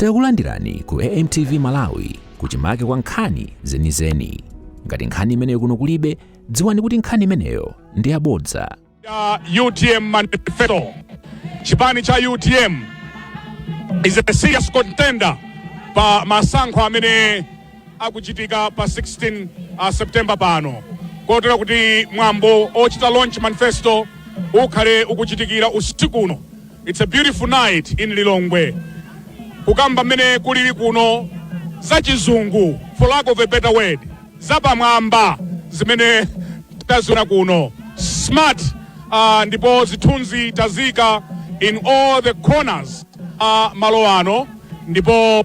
Takulandirani ku AMTV Malawi, kuchimake kwa nkhani zenizeni. Ngati nkhani imeneyo kuno kulibe, dziwani kuti nkhani imeneyo ndi yabodza. Ya UTM manifesto. Chipani cha UTM is a serious contender pa masankho amene akuchitika pa 16 September pano, kotero kuti mwambo ochita launch manifesto ukhale ukuchitikira usiku uno. It's a beautiful night in Lilongwe. Kukamba mmene kulili kuno, zachizungu, for lack of a better word, zapamwamba zimene taziona kuno, smart, ndipo zithunzi tazika in all the corners malo ano, ndipo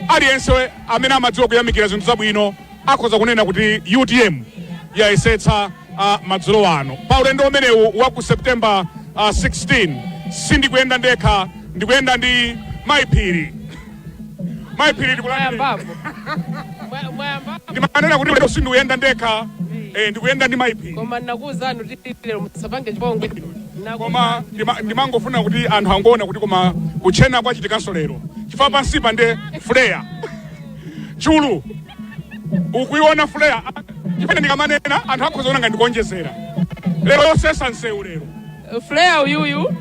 aliyense amene amadziwa kuyamikira zinthu zabwino akhoza kunena kuti UTM yayesetsa madzulo ano pa ulendo umenewu wa ku September 16. Sindikuyenda ndekha, ndikuyenda ndi Mayiphiri. Mayiphiri, ndikulandire. Mwayambapo. Mwayambapo. Ndimanena kuti lero sindikuyenda ndekha, ndikuyenda ndi Mayiphiri. Koma nakuwuzani kuti lero musapange chipongwe. Koma ndimangofuna kuti anthu angoona kuti koma kuchena kwachitikanso lero, chifukwa pansipa nde flair chulu ukuiona flair. Chifukwa ndikamanena anthu akhoza kuona ngati ndikuonjezera. Lero yosesa nsewu lero. Flair uyuyu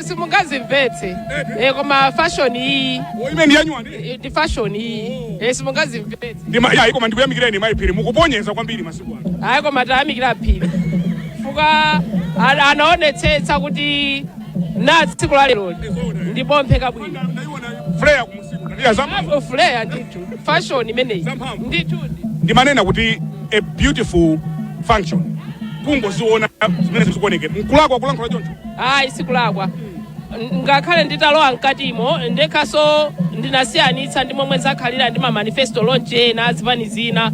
simungazimvetse, koma fashion iyi. Ime ndi yanywani. Ndi fashion iyi, simungazimvetse. Yayi, koma ndikuyamikireni Mayiphiri, mukuponyeza kwambiri masiku ano. Ayi, koma tayamikira Phiri fuka anaonetsetsa kuti na tsiku la leroli ndipompheka bwino. Ndaiona flair kumusiku ya zamphamvu. Flair ndithu, fashion imeneyi. Zamphamvu. Ndithu. Ndimanena kuti a beautiful function, kungoziona zimene zikuonekera, nkulakwa kulankhula choncho? Ayi, sikulakwa. Ngakhale nditalowa mkatimo ndekhaso ndinasiyanitsa ndi momwe zakhalira ndi ma manifesto launch ena azipani zina.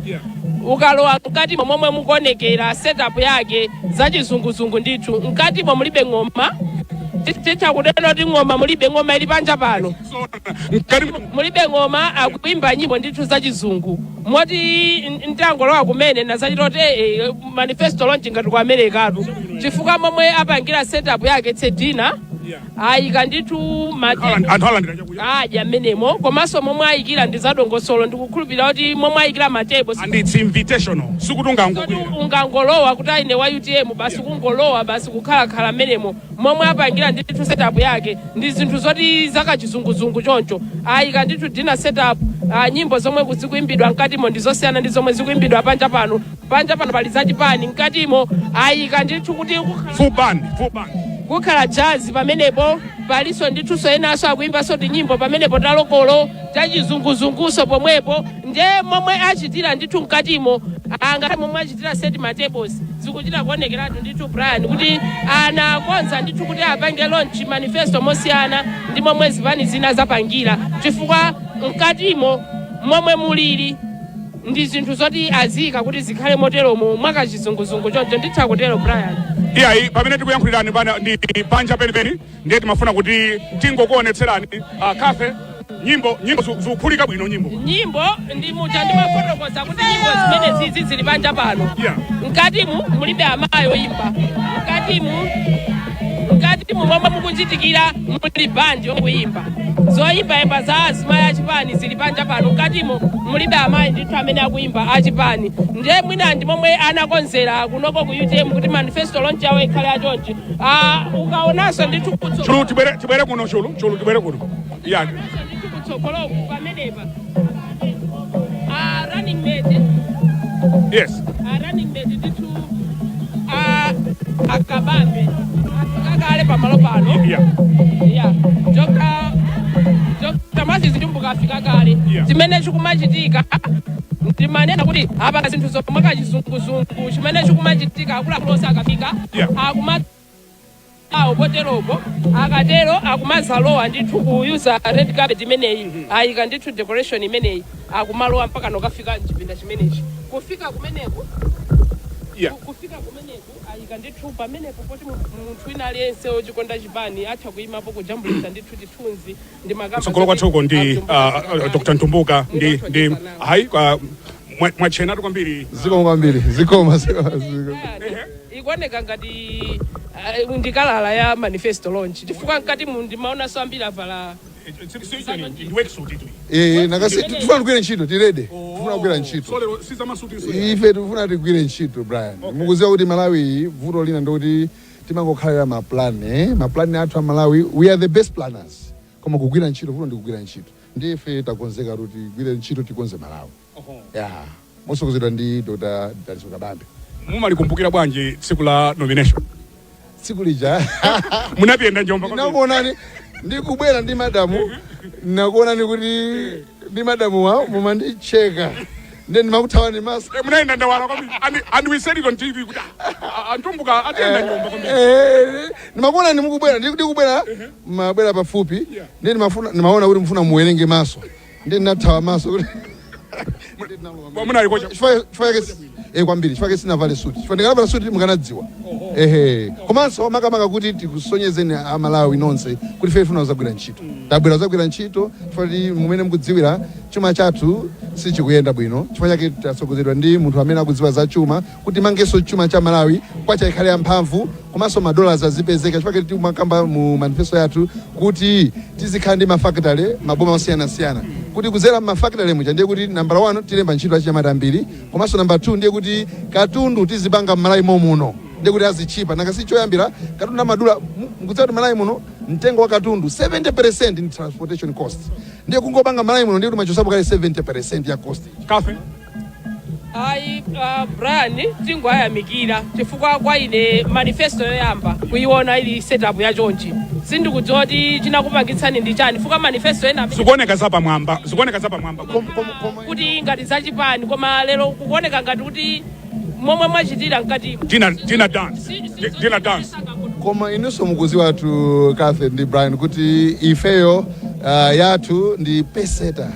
Ukalowa mkatimo, momwe mukuonekera setup yake, zachizunguzungu ndithu. Mkatimo mulibe ng'oma. Titha kunena kuti ng'oma mulibe, ng'oma ili panja pano. So mkati mulibe ng'oma, akuimba nyimbo ndithu zachizungu, moti ntangolowa kumene nazachita manifesto launch ngati ku Amerikatu, chifukwa momwe apangira setup yake, it's a dinner. Ayika ndithu matebo. Anthu alandira chakudya. Adya mmenemo, komanso momwe ayikira ndi zadongosolo. Ndikukhulupirira kuti momwe ayikira matebo And it's invitational, sikuti kuti ungangokwera. Ungangolowa kuti aine wa UTM basi, kungolowa basi, kukhalakhala mmenemo. Momwe apangira ndithu setup yake ndi zinthu zoti zakachizunguzungu choncho. Ayika ndithu dinner setup, nyimbo zomwe zikuimbidwa mkatimo ndi zosiyana ndi zomwe zikuimbidwa panja pano. Panja pano pali zachipani, mkatimo ayika ndithu kuti Full band, full band. Kukhala jazz pamenepo, palinso ndithunso enanso akuimbanso tinyimbo pamenepo ta local, tachizunguzunguso pomwepo. Ndiye momwe achitira ndithu mkatimo, angakhale momwe achitira set ma tables, zikuchita kuonekeratu ndithu, Brian, kuti anakonza ndithu kuti apange launch manifesto mosiyana ndi momwe zipani zina zapangira, chifukwa mkatimo momwe mulili ndi zinthu zoti aziyika kuti zikhale moteromo mwakachizunguzungu choncho. Nditha kutero, Brian. Iyayi, pamene tikuyankhulirani pana ndi panja penipeni, ndiye timafuna kuti tingokuonetserani kafe nyimbo zikuphulika bwino nyimbo. Nyimbo ndi muja ndimafotokoza kuti nyimbo zimene zizi zili panja pano. Mkatimu mulibe amayi oyimba. Mkatimu momwe mukuchitikira muli bandi yomwe zoyimbayimba za azimayi achipani zili panja pano. Mkatimo mulibe amayi ndithu amene akuyimba achipani. Ndiye mwina ndi momwe anakonzera kunoko ku UTM kuti manifesto launch yawo ikhale achonchi. Ukaonanso ndithu Chulu, tibwere, tibwere kuno. Chulu, Chulu, tibwere kuno ya. Ndithu kutsogoloku pamenepa, running mate, a running mate ndithu akabambe afika kale pamalo pano. Yeah, Dr. Matthews Mtumbuka afika kale. Chimene chikumachitika, ndimanena kuti apa zinthu zomwe kachizunguzungu, chimene chikumachitika, akuluakulu onse akafika akuma awo poteropo, akatero akumazalowa ndithu kuyuza red carpet imeneyi, ayika ndithu decoration imeneyi, akumalowa mpaka nokafika mchipinda chimenechi. Kufika kumeneku, kufika kumeneku ayika ndithu pamenepo poti munthu wina aliyense wochikonda chipani atha kuyimapo kujambulitsa ndithu chithunzi ndi makamba. Kutsogolo kwathuko ndi Dr. Mtumbuka ndi hayi, mwachenatu kwambiri. Zikomo kwambiri, zikomo, zikomo, zikomo. Ikuoneka ngati ndi colour ya manifesto launch, chifukwa mkati mu ndimaonanso ambiri avala. Ndi worksuit itu. Eh, nakasi tifuna kugwira ntchito, tirede tifuna kugwira ntchito. So lero sizamasuti. Ife tifuna tigwire ntchito, Brian. Mukuziwa kuti Malawi, vuto lina ndikuti timangokhalira maplan, eh? Maplan athu a Malawi, we are the best planners, koma kugwira ntchito, vuto ndi kugwira ntchito. Ndi ife takonzeka kuti tigwire ntchito, tikonze Malawi ya motsogozedwa ndi Dr Dalitso Kabambe. Mumalikumbukira bwanji tsiku la nomination? Tsiku lija Munapiyenda njomba kwambiri. Nakuonani ndikubwera ndi madamu, nakuonani kuti ndi madamu wa mumandicheka, nde ndimakuthawani maso. Eh, munayenda ndawala kwambiri, and we said it on TV kuti antumbuka atiyenda njomba kwambiri. Eh, ndimakuona ndimukubwera, ndikubwera, mabwera pafupi, ndi ndimaona kuti mufuna muwerenge maso, ndi ndinathawa maso kuti Munali kocha. Chifukwa chake kwambiri, chifukwa chake sinavale suti, chifukwa ndikanavala suti mukanadziwa. Ehe, komanso makamaka kuti tikusonyezeni Amalawi nonse kuti ife tifuna kuzagwira ntchito, tabwera kuzagwira ntchito, chifukwa kuti mumene mukudziwira chuma chathu sichikuyenda bwino. Chifukwa chake tatsogozedwa ndi munthu amene akudziwa za chuma kuti mangenso chuma cha Malawi, kwacha ikhale yamphamvu, komanso madollars azipezeka. Chifukwa chake timakamba mu manifesto yathu kuti tizikhala ndi mafakitale maboma osiyanasiyana, kuti kudzera mafakitale muja ndiye kuti number 1 tilemba ntchito achinyamata ambiri, komanso number 2 ndiye kuti katundu tizipanga m'Malawi momuno, ndiye kuti azichipa. Nanga choyambira katundu amadula, mukudziwa kuti Malawi muno mtengo wa katundu 70% ndi transportation cost, ndiye kungopanga Malawi muno ndiye kuti machosapo kale 70% ya cost. Kafe. Ayi, Brian, tingoyamikira chifukwa kwa ine manifesto yoyamba kuiona ili setup yachonchi. Sindikudziwa kuti chinakupangitsani ndi chani, chifukwa manifesto ena Zikuoneka zapamwamba, zikuoneka zapamwamba. Kuti ngati zachipani, koma lero kukuoneka ngati kuti momwe mwachitira mkatimo. Dinner, dinner dance. Dinner dance. Koma inunso mukudziwa tu, Cathy ndi Brian, kuti ifeyo yathu ndi peseta.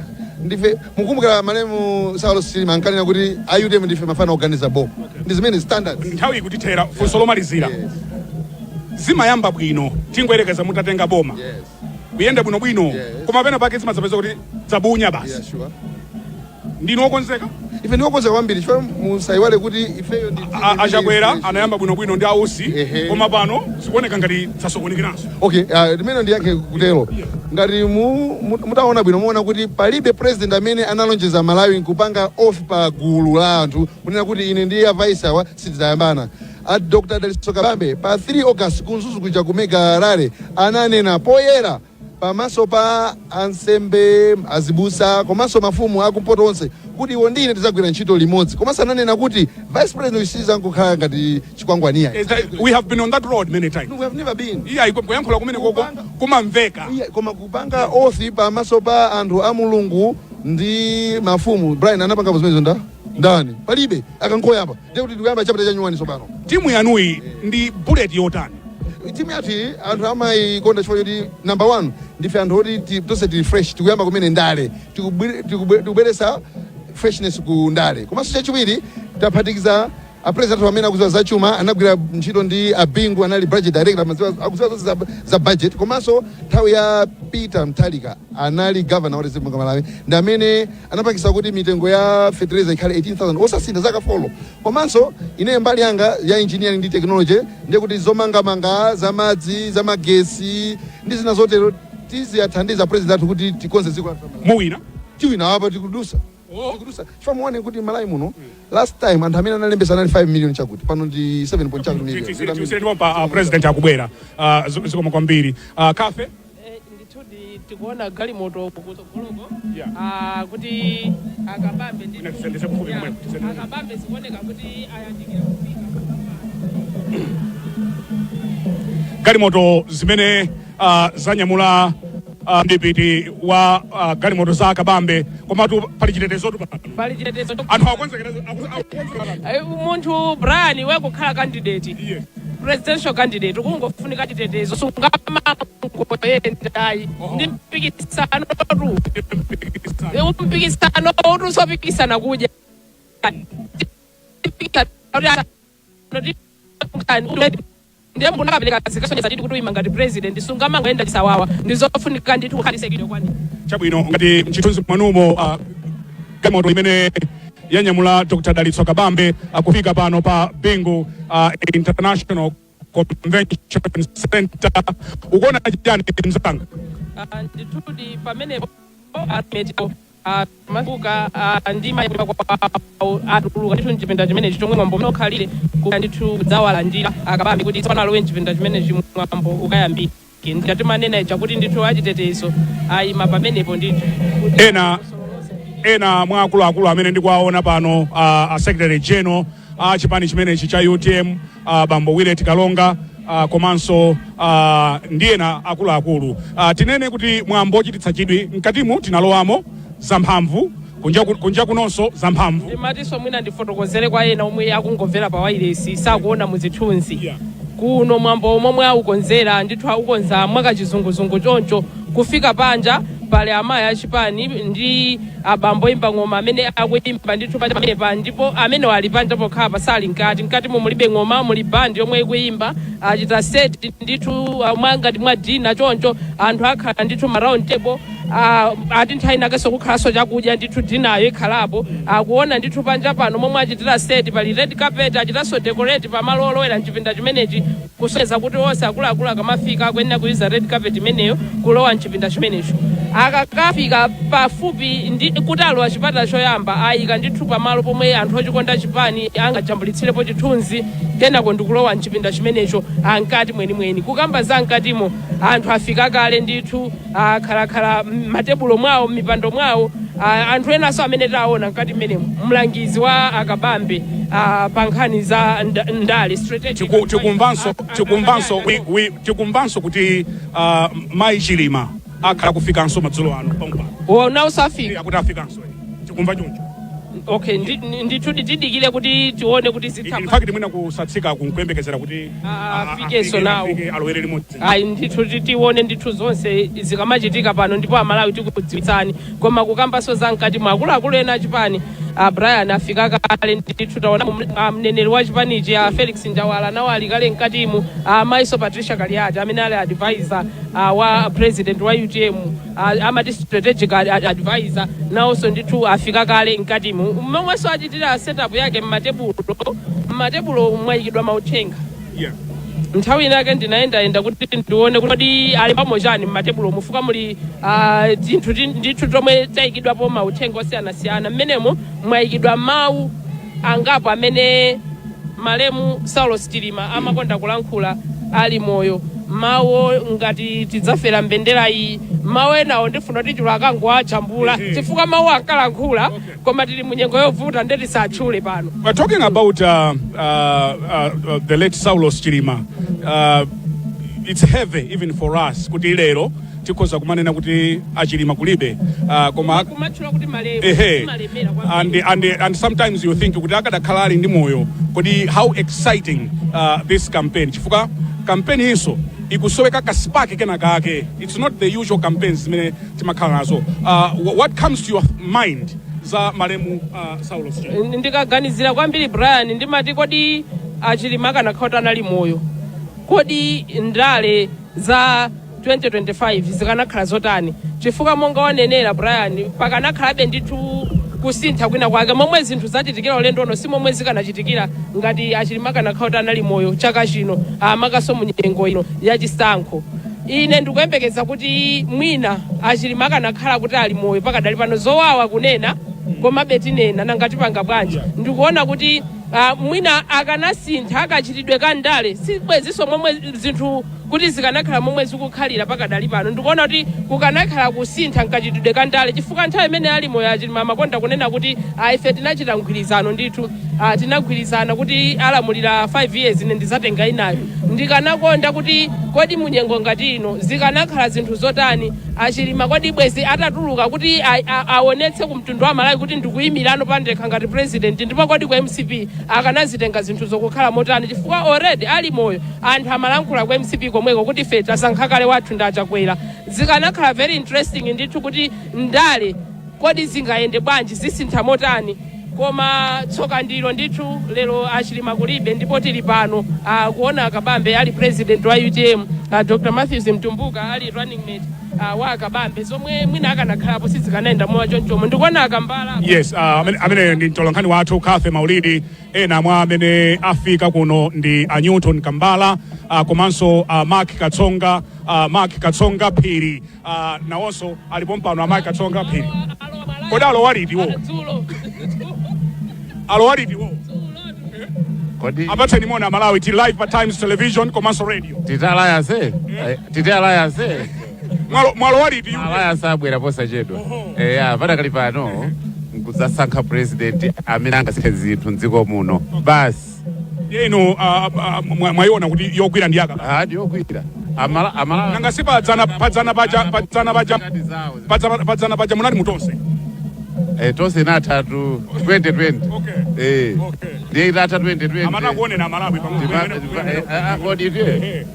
Ndife, mukumbukira malemu Saulos Chilima ankanena kuti a UTM ndife mafana oganiza bo, ndi zimene standards. Nthawi ikutithera, funso lomalizira. Yes. Zimayamba bwino, tingoyerekeza mutatenga boma, kuyenda bwinobwino, koma pena pake zimadzapeza kuti dzabunya basi. Yeah, sure. Ndinu okonzeka? Ife ndiokonzeka kwambiri, chifukwa musayiwale kuti ifeyo ndi Achakwera anayamba bwinobwino ndi Ausi, koma pano zikuoneka ngati zasokonekeranso. Okay, limene ndiyankhe kutero, ngati mutaona bwino, muona kuti palibe president amene analonjeza Malawi nkupanga oath pa gulu la anthu kunena kuti ine ndi a vice awa sitidzayambana. A Dr Dalitso Kabambe pa 3 August ku Mzuzu kuja ku mega rally ananena poyera pamaso pa ansembe, azibusa komanso mafumu akumpoto onse kuti iwo ndi ine tidzagwira ntchito limodzi. Komanso ananena kuti vice president sizangokhala ngati chikwangwaniya. We have been on that road many times. No, we have never been. Iya, kuyankhula kumene koko kumamveka. Iya, koma kupanga oath pamaso pa anthu a Mulungu ndi mafumu, Brian, anapanga zimenezo nda ndani? Palibe. Akangoyamba ndiye kuti tikuyamba chapter cha new one tsopano. Timu yanuyi ndi bullet yotani? Timu yathu iyi anthu amayikonda chifukwa choti number one ndife anthu oti tonse tili fresh, tikuyamba kumene ndale, tikubweretsa freshness ku ndale. Komanso chachiwiri, taphatikiza a president amene akudziwa zachuma, anagwira ntchito ndi Abingu, anali budget director, akudziwa zonse za budget. Komanso nthawi ya Peter Mutharika anali governor wa Reserve Bank of Malawi, ndi amene anapangisa kuti mitengo ya fertilizer ikhale 18,000 osasintha zaka 4. Komanso ine mbali yanga ya engineering ndi technology, ndiye kuti zomangamanga, zamadzi, zamagesi ndi zina zotero, tiziyathandiza president athu kuti tikonze dziko lathu la Malawi. Muwina? Tiwina, apa tikudusa. Tikudusa chifukwa muone kuti Malawi muno last time anthu amene analembesa anali 5 million chakuti, pano ndi 7 point chakuti million. Tisiyeni pa president akubwera. Zikomo kwambiri. Kafe. Ndithudi tikuona galimoto kutsogoloko. Yeah. Kuti Akabambe ndithu. Ina tisendeze kufupi Yeah, kumweko, tisendeze. Akabambe zikuoneka kuti ayandikira kufika. Galimoto zimene zanyamula ndipiti wa galimoto za Akabambe, komatu pali chitetezotu pano. Pali chitetezo. Anthu akonzekera, akonzekera. Munthu, Brian, wekukhala candidate, presidential candidate, kungofunika chitetezo, sungamangoyendayi. Ndi mpikisano tu, mpikisano utusopikisana kudya. Mpikisano ndiye munthu akapereka zikasonyeza ndithu kuti uyima ngati president, sungamangoyenda chisawawa. Ndizofunika ndithu kukhale security kwani. Chabwino, ngati mchithunzi mwanumo, galimoto imene yanyamula Dr Dalitso Kabambe akufika pano pa Bingu International. Convention Center. Ukuona chani, mzanga? Ndithudi, pamenepo ametiko mafuka ndi mayamba kwawo atuluka ndithu mchipinda chimenechi chomwe mwambo umene ukhalire ku ndithu kudzawalandira akabambe kuti tsopano alowe mchipinda chimenechi, mwambo ukayambike. Ndatimanena ija kuti ndithu achitetezo ayima pamenepo ndithu. Ena mwa akuluakulu amene ndikuwaona pano, a secretary general a chipani chimenechi cha UTM, bambo Willet Kalonga, komanso ndi ena akuluakulu. Tinene kuti mwambo ochititsa chidwi. Mkatimu tinalowamo, zamphamvu. Kunja kunonso zamphamvu. Ndimatinso mwina ndifotokozere kwa ena omwe akungomvera pa wailesi, sakuona muzithunzi. Kuno mwambo momwe aukonzera ndithu, aukonza mwakachizunguzungu choncho. Kufika panja pali amayi achipani ndi abambo imba ng'oma amene akuimba ndithu panja pamenepa, ndipo amene ali panja pokhapa, sali mkati. Mkati mulibe ng'oma, muli bandi yomwe ikuimba. Achita set ndithu mwangati mwa dinner choncho. Anthu akhala ndithu ma round table, ati nthawi inakenso kukhalanso chakudya ndithu, dinner yo ikhalapo. Akuona ndithu panja pano momwe achitira set, pali red carpet, achitanso decorate pamalo olowera mchipinda chimenechi, kusonyeza kuti onse akuluakulu akamafika akuyenera kuyuza red carpet imeneyo kulowa mchipinda chimenecho. Akakafika pafupi ndi kuti alowa chipata choyamba, ayika ndithu pamalo pomwe anthu ochikonda chipani angajambulitsirepo chithunzi, kenako ndikulowa mchipinda chimenecho ankati mwenimweni. Kukamba za mkatimo, anthu afika kale ndithu, akhalakhala matebulo mwawo, m'mipando mwawo. Anthu enanso amene taona mkati mmenemo, mlangizi wa akabambe pa nkhani za ndale, strategic Tikumvanso kuti mayi Chilima akhala kufikanso madzulo ano pampano. Wonawso afika? Akuti afikanso, tikumva choncho. Okay, ndithu tidikire kuti tione kuti In zitha. fact, mwina kusatsika kunkuyembekezera kuti Afikenso nawo. Afike, alowere limodzi. Ayi ndithu, tione ndithu zonse zikamachitika pano, ndipo Amalawi tikudziwitsani. Koma kukambaso za mkati mwa, akuluakulu ena achipani, Brian, afika kale ndithu. Taona mneneri wa chipanichi, a Felix Njawala, nawo ali kale mkatimu. Maiso Patricia Kaliati amene ali advisor wa president wa UTM, amati strategic advisor, nawonso ndithu afika kale mkatimu. Momwenso achitira setup yake, mmatebulo mwayikidwa mauthenga. Nthawi inake ndinayendayenda kuti ndione kuti kodi alembamo chani mmatebulo, mufuka muli tinthu ndithu tomwe tayikidwapo mauthenga osiyanasiyana. Mmenemo mwayikidwa mawu angapo amene malemu Saulos Chilima amakonda kulankhula ali moyo, mawu ngati "Tidzafera mbendera iyi". Mawu enawo ndifuna kuti chulu akangoajambula, chifukwa mawu ankalankhula, koma tili munyengo yovuta, ndeti tisatchule pano. We're talking about the late Saulos Chilima. It's heavy even for us kuti lero tikhoza kumanena kuti achilima kulibe, koma kumatchula kuti malemu kumalemera and, and sometimes you think kuti akadakhala ali ndi moyo, kodi how exciting this campaign, chifukwa campaign inso ikusoweka ka spark kena kake. It's not the usual campaigns zimene timakhala nazo. What comes to your mind za malemu Saulos Chilima? Ndikaganizira kwambiri, Brian, ndimati kodi achilima akanakhala kuti anali moyo, kodi ndale za 2025 zikanakhala zotani? Chifukwa monga wanenera, Brian, pakanakhalabe ndithu kusintha kwina kwake. Momwe zinthu zachitikira ulendo uno si momwe zikanachitikira ngati achilima akanakhala kuti anali moyo chaka chino, amakaso mu nyengo ino yachisankho. Ine ndikuyembekeza kuti mwina achilima akanakhala kuti ali moyo pakadali pano, zowawa kunena komabe tinena, nanga tipanga bwanji? Ndikuona kuti mwina akanasintha akachitidwe ka ndale, sibwezinso momwe zinthu kuti zikanakhala momwe zikukhalira pakadali pano. Ndikuona kuti kukanakhala kusintha nkachitidwe ka ndale, chifukwa nthawi imene ali moyo achilima amakonda kunena kuti ife tinachita mgwirizano ndithu, tinagwirizana kuti alamulira 5 years, ine ndizatenga inayo. Ndikanakonda kuti kodi munyengo ngati ino zikanakhala zinthu zotani? Achilima kodi bwezi atatuluka kuti aonetse ku mtundu wa Malawi kuti ndikuyimirano pandekha ngati president? Ndipo kodi ku MCP akanazitenga zinthu zokukhala motani? Chifukwa already ali moyo anthu amalankhula ku MCP komweko kuti ife tasankha kale, wathu ndi achakwera. Zikanakhala very interesting ndithu kuti ndale kodi zingayende bwanji, zisintha motani? Koma tsoka ndilo ndithu, lero achilima kulibe, ndipo tili pano kuona akabambe ali president wa UTM, Dr Matthews Mtumbuka ali running mate. Wa Akabambe zomwe mwina akanakhalapo sizikanayenda mowa chonchomo. Ndikuona Akambala. Yes, amene ndi mtolankhani wathu Cathy Maulidi. Ena mwa amene afika kuno ndi a Newton Kambala, komanso Mark Katsonga, Mark Katsonga Phiri, nawonso alipo mpano a Mark Katsonga Phiri. Kodi alowa liti wo? Dzulo. Alowa liti wo? Kodi Apatseni moni Amalawi, tili live pa Times Television komanso radio. Titi alliance, titi alliance. Mwalowa liti? Alliance abwera posachedwa. Eya, padakali pano nkudzasankha president amene angasinthe zinthu mdziko muno basi. Inu mwayiona kuti yogwira ndi aka? Ah, ndiyogwira. Amala amala. Nanga si padzana paja padzana paja munali mutonse? Eh, tonse inatatu 2020. Eh. Ndiye itatha 2020. Amana kuonena Amalawi. Kodi tiye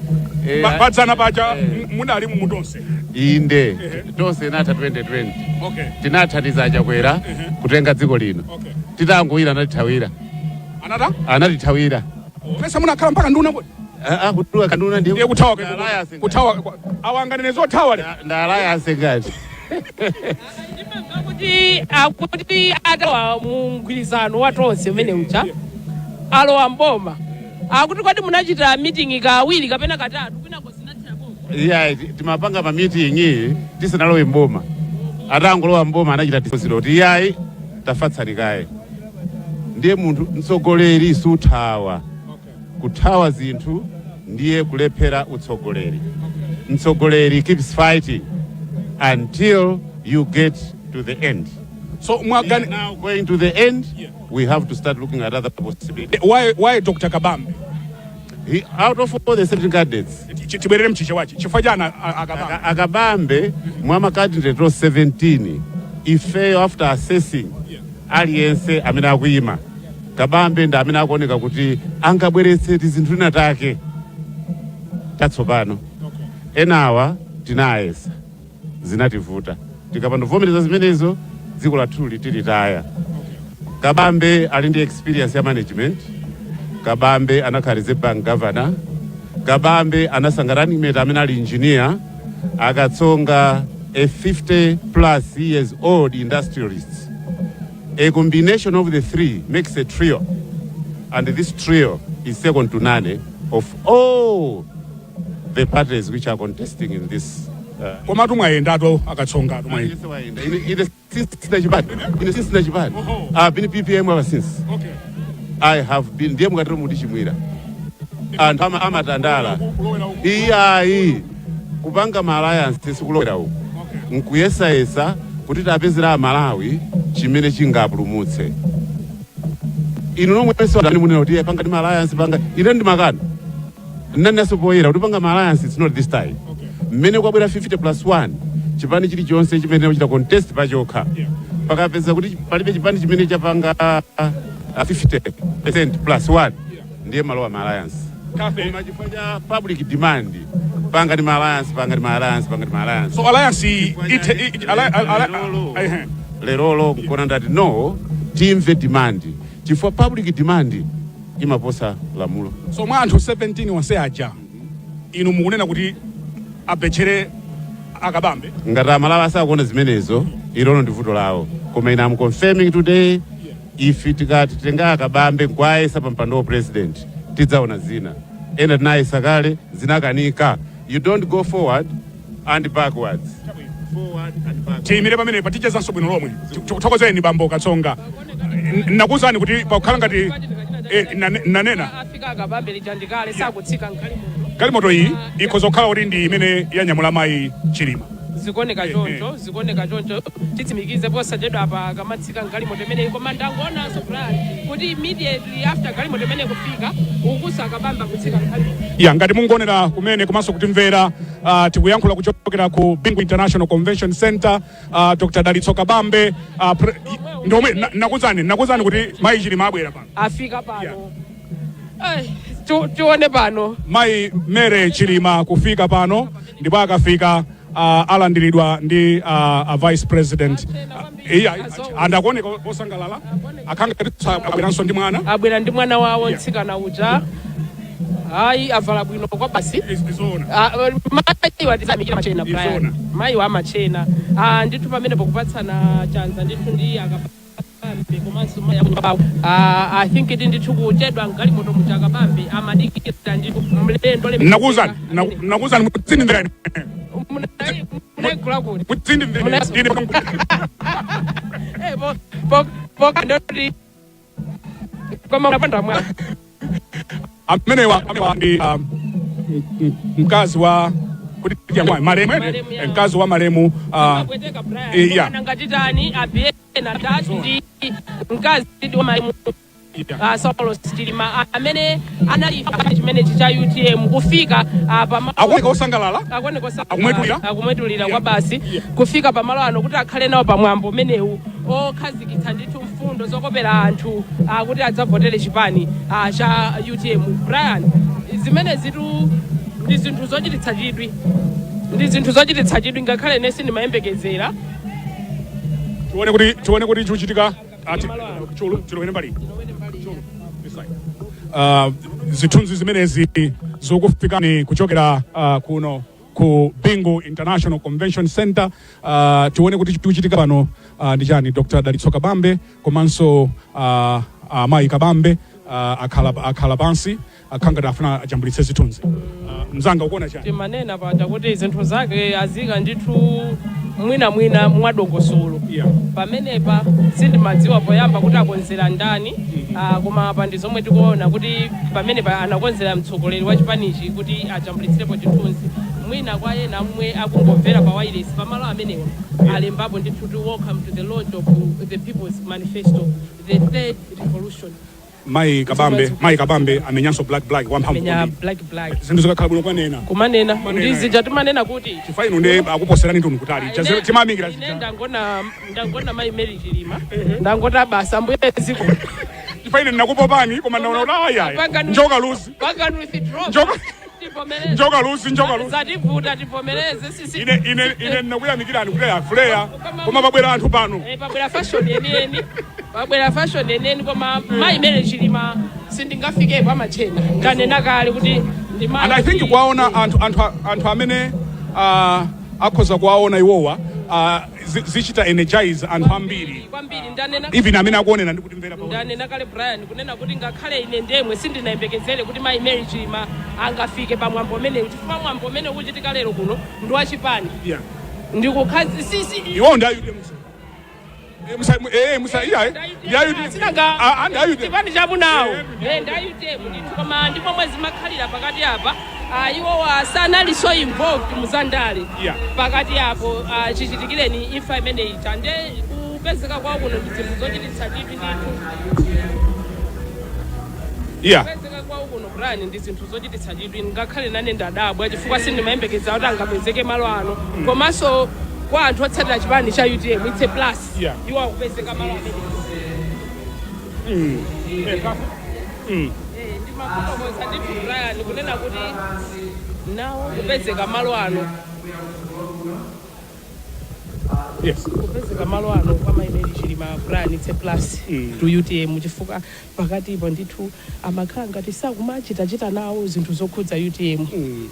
Padzana paja munali mutonse? Inde, tonse inatha 2020. Tinathandiza Achakwera kutenga dziko lino. Titangoyira anatithawira. Anata? Anatithawira. Pesa munakhala mpaka nduna kodi? Ah, ah, kutuluka kanduna ndiye Ndiye kuthawa. Alliance. Kuthawa awanganene zothawa le. Nda alliance ngati. Ndimamva kuti akuti atalowa mu mgwirizano wa tonse umene uja, alowa mboma, akuti kodi munachita meeting kawiri kapena katatu, kwinako zinathera pompo? Iya, timapanga ma meeting tisanalowe mboma. Atangolowa mboma anachita tisiro kuti iyayi, tafatsani kaye. Ndiye munthu mtsogoleri suthawa. Kuthawa zinthu ndiye kulephera utsogoleri. Mtsogoleri keeps fighting until you get to the end. So We are mwagani now going to the end. We have to start looking at other possibilities. Why Dr. Kabambe? Out of all the 17 candidates, Tibwerere mchichewachi, chifukwa chani Akabambe? Akabambe mwa ma candidate 17, ifeyo after assessing aliyense amene akuyima, Kabambe ndi amene akuoneka kuti angabweretse tizinthu tina take tatsopano. Enawa tinayesa, zinativuta. Tikapandovomereza zimenezo, dziko lathuli tilitaya. Kabambe ali ndi experience ya management. Kabambe anakhala Reserve Bank governor. Kabambe anasankha running mate amene ali engineer, Akatsonga, a 50 plus years old industrialist. A combination of the three makes a trio, and this trio is second to none of all the parties which are contesting in this Komatu mwayendatu, Akatsongatu, mwayenda. Ine since nachipani, ine since nachipani. I've been PPM ever since. I have been. Ndiye mukatero mutichimwira anthu amatandala. Iyayi, kupanga ma alliance sikulowera uku, nkuyesayesa kuti tapezera Amalawi chimene chingapulumutse. Inu nomwenso amene munena kuti panga ndi ma alliance, panga, ine ndimakana nnaninaso poyera kuti panga ma alliance, it's not this time. Mmene kwabwera 50 plus 1, chipani chilichonse chimene kuchita contest pachokha, pakapeza kuti palibe chipani chimene chapanga 50% plus 1, ndiye malowa ma alliance. Cathy. Koma chifukwa cha public demand, panga ndi ma alliance, panga ndi ma alliance, panga ndi ma alliance. So alliance ite ehe. Lerolo nkona ndati no, timve demand, chifukwa public demand imaposa lamulo. So mwa anthu 17 onse aja, inu mukunena kuti abechere Akabambe? Ngati Amalawi asakuona zimenezo, ilono ndi vuto lawo, koma ine am confirming today, if tikati tenga Akabambe nkwayesa pa mpando wa president, tidzaona zina. Ena tinayesa kale, zinakanika. You don't go forward and backwards, forward and backwards. Tiyimire pamene patichezanso bwino lomwe. Tikuthokozeni, bambo Katsonga. Nakuwuzani kuti pakukhala ngati nanena Afika Akabambe lijandikale, sakutsika mgalimoto. Galimoto iyi ikhoza kukhala kuti ndi imene yanyamula mayi Chilima. Zikuoneka choncho, zikuoneka choncho. Titsimikize posachedwa apa akamatsika mgalimoto imeneyi. Koma ndangoonanso plan kuti immediately after galimoto imene kufika ukusa, Akabambe kutsika mgalimoto. Ya, ngati mungonera kumene komanso kutimvera, tikuyankhula kuchokera ku Bingu International Convention Center. Dr. Dalitso Kabambe, ndomwe nakuwuzani kuti mayi Chilima abwera pano. Afika pano. Ai, tione pano. Mayi Mary Chilima kufika pano, ndipo akafika alandiridwa ndi a vice president. Iya, andakuoneka osangalala, akhanga abweranso ndi mwana. Abwera ndi mwana wawo, mtsikana uja. Ayi, avala bwino kwa basi. Izona. Ah, mayi watizamikira machena, Brian. Izona. Mayi wa amachena. Ah, ndithu pamene pokupatsana chanza ndithu ndi akabambe komanso mayi akunyumba. Ah, I think iti ndithu kuchedwa mgalimoto muja akabambe amadikira ndithu mlendo. Nakuwuzani, nakuwuzani, mutsindimverani. Munaigula kuti? Mutsindimverani. Eh, po ndoti koma unapanda mwana. Amenewa ndi mkazi wa kuti malemu. Malemu, ya. Mkazi wa malemu. Mapweteka, Brian. Yeah. Ngatitani abiyena tatu ndi mkazi ndi wa malemu Saulos Chilima amene anali chimenechi cha UTM kufika pamalo. Akuoneka osangalala. Akuoneka osangalala. Akumwetulira? Akumwetulira kwa basi kufika pamalo ano kuti akhale nawo pamwambo umenewu okhazikitsa ndithu mfundo zokopera anthu kuti adzavotere chipani cha UTM. Brian, zimene zitu ndi zinthu zochititsa chidwi, ndi zinthu zochititsa chidwi, ngakhale ine sindimayembekezera. Tione kuti chikuchitika chulu chilowene mbali. Chulu, this side. Zithunzi zimenezi zikufikani kuchokera kuno ku Bingu International Convention Center. Tione kuti chikuchitika pano ndi chani. Dr. Dalitso Kabambe komanso amayi Kabambe akhala pansi, akhangati afuna ajambulitse zithunzi. Mzanga, ukuona chani? Timanena paja kuti zinthu zake azika ndithu mwinamwina mwadongosolo. Pamenepa sindimadziwa poyamba kuti akonzera ndani, koma apa ndi zomwe tikuona kuti pamenepa anakonzera mtsogoleri wa chipanichi kuti ajambulitsirepo chithunzi. Mwina kwa ena amwe akungomvera pa wireless, pamalo amenewa alembapo ndithu to "Welcome to the launch of the People's Manifesto, the third revolution." Mayi Kabambe, mayi Kabambe amenyanso black black wamphamvu Menya kwambiri. black black. Zinthu zikakhala bwino kwanena. Kumanena. Kumanena. Ndizija timanena kuti Chifukwa inu ndi akuposerani tunu kutali. Timamikira Ine zija. ndangona mayi Mary Chilima, ndangota basa mbuye ziko. Chifukwa ine ndinakupopani koma ndaona kuti ayaya. Njoka luzi. Pangani withdraw. Tivomereze. Njoka luzi, njoka luzi. Zativuta, tivomereze sisi. Ine ndinakuyamikirani kuti afuleya, koma pabwera anthu pano. Eh, pabwera fashion yeniyeni, pabwera fashion yeniyeni, koma mayi Mary Chilima sindingafikepo, amachena, ndanena kale kuti ndi mayi And I think kuwaona anthu amene akhoza kuwaona iwowa zichita energize anthu ambiri. Kwambiri, ndanena. Even amene akuonera ndi kutimvera pa Ndanena kale, Brian, kunena kuti ngakhale ine ndemwe sindinayembekezere kuti mayi Mary Chilima angafike pamwambo umenewu, chifukwa mwambo umene ukuchitika lero kuno ndi wachipani. Ndikukhazi sisi. Iwowo ndi a UTM. Musa musa iya ndi a UTM. Sinanga Ah, ndi a UTM. Chipani chamunawo. Ndi a UTM ndithu, koma ndi momwe zimakhalira pakati apa, iwowa sanali so involved muzandale pakati apo chichitikireni imfa imeneyi nde kupezeka kwawo kuno ndi zinthu zochititsa chidwi ndithu. Kupezeka kwawo kuno, Brian, ndi zinthu zochititsa chidwi, ngakhale nane ndadabwa chifukwa sindimayembekeza kuti angapezeke malo ano. Komanso kwa anthu otsatira chipani cha UTM, it's a plus iwo akupezeka malo amene. Ndimafotokoza ndithu, Brian, kunena kuti nawo kupezeka malo ano kupezeka malo ano kwa mayi Mary Chilima, Brian, it's a plus to UTM, chifukwa pakatipo ndithu amakhala ngati sakumachitachita nawo zinthu zokhudza UTM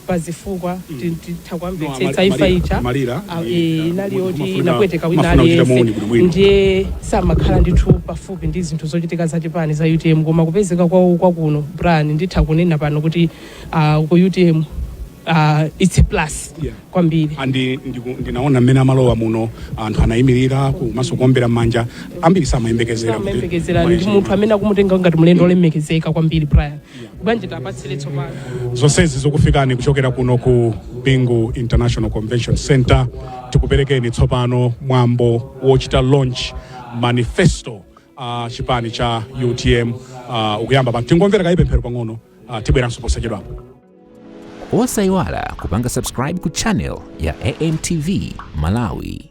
pazifukwa titha kwamvetsetsa. No, Imfa ija amalira, inali yoti inapweteka wina mafuna kuchita aliyense. muoni bwinobwino. Ndiye samakhala ndithu pafupi ndi zinthu zochitika zachipani za UTM, koma kupezeka kwawo kwakuno, Brian, nditha kunena pano kuti ku UTM it's a plus kwambiri. Andi ndinaona mmene amalowa muno, anthu anayimirira komanso kuombera m'manja, ambiri samayembekezera kuti Samayembekezera, ndi munthu amene akumutenga ngati mlendo olemekezeka kwambiri. Brian, bwanji tapatsire tsopano. Zonsezi zikufikani kuchokera kuno ku Bingu International Convention Center. Tikuperekeni tsopano mwambo wochita launch manifesto chipani cha UTM ukuyamba pano. Tingomvera kaye pemphero pang'ono, tibweranso posachedwapo. Osayiwala kupanga subscribe ku channel ya AMTV Malawi.